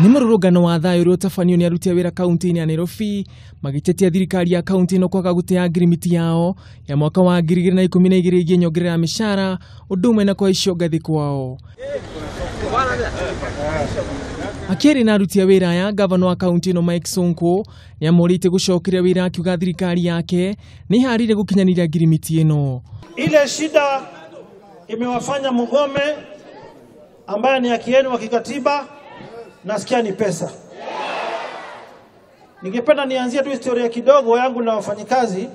Nĩ mũrũrũngano wa thayũ ũrĩa ũtabanio nĩ aruti a wĩra kaunti-inĩ ya Nairobi magĩtetia thirikari ya kaunti ĩno kwaga gũtĩa ngirimiti yao ya mwaka wa 2012 ĩgiĩ nyongerera ya mĩcara ũndũ ũmwe na kũhaicio ngathĩ kwao. Akĩaria na aruti a wĩra aya, gavana wa kaunti ĩno Mike Sonko nĩamũrĩte gũcokeria wĩra akiuga thirikari yake nĩ ĩharĩirie gũkinyanĩria ngirimiti ĩno. Ile shida imewafanya mgome ambaye ni haki yenu wa kikatiba, nasikia ni pesa. Ningependa nianzie tu historia kidogo yangu na wafanyikazi,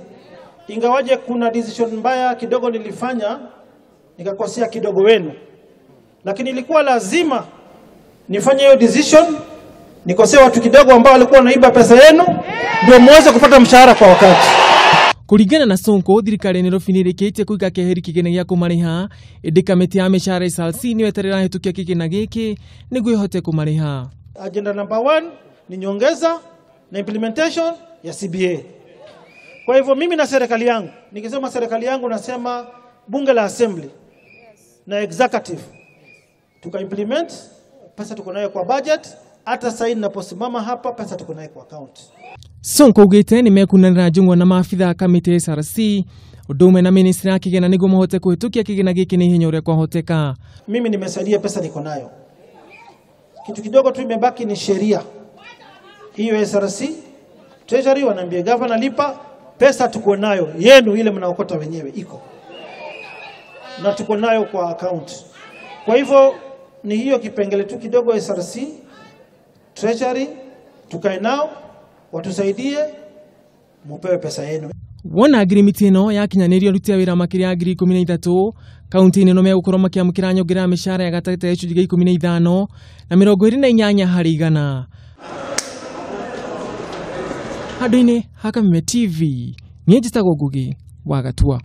ingawaje kuna decision mbaya kidogo nilifanya nikakosea kidogo wenu, lakini ilikuwa lazima nifanye hiyo decision, nikosea watu kidogo ambao walikuwa wanaiba pesa yenu ndio muweze kupata mshahara kwa wakati. Kũringana na Sonko, thirikari ya Nairobi nĩĩrĩkĩtie kũiga keheri kĩgĩna gĩa kũmarĩha, ĩndĩ kamĩtĩ ya mĩcara SRC nĩyo ĩtarĩ ĩrahĩtũkia kĩgĩna gĩkĩ nĩguo ĩhote kũmarĩha. Agenda number 1 ni nyongeza na implementation ya CBA. Kwa hivyo mimi na serikali yangu, nikisema serikali yangu nasema bunge la assembly na executive, tuka implement pesa tuko nayo kwa budget. Hata sasa ninaposimama hapa pesa tuko nayo kwa account. Sonko augĩte nĩ mekunanĩra njũng'wa na maabitha a kamĩtĩ SRC ũndũ ũmwe na ministry ya kĩgĩna nĩguo mahote kũhĩtũkia kĩgĩna gĩkĩ na ihenya ũrĩa kwahoteka. Mimi nimesaidia, pesa niko nayo, kitu kidogo tu imebaki ni sheria hiyo. SRC Treasury wanaambia governor lipa pesa, tuko nayo yenu ile mnaokota wenyewe iko na tuko nayo kwa account. Kwa hivyo ni hiyo kipengele tu kidogo, SRC Treasury tukae nao watusaidie mupewe pesa yenu. Wona ngirimiti ĩno yakinyanĩrio aruti a wĩra makĩria ya 13,000 kaunti-inĩ ĩno megũkorwo makĩamũkĩra nyongera ya mĩcara ya gatagatĩ ya gĩcunjĩ gĩa 15 na 28 harĩ igana. Handũ-inĩ ha Kameme TV, niĩ njĩtagwo Ngugi wa Gatua.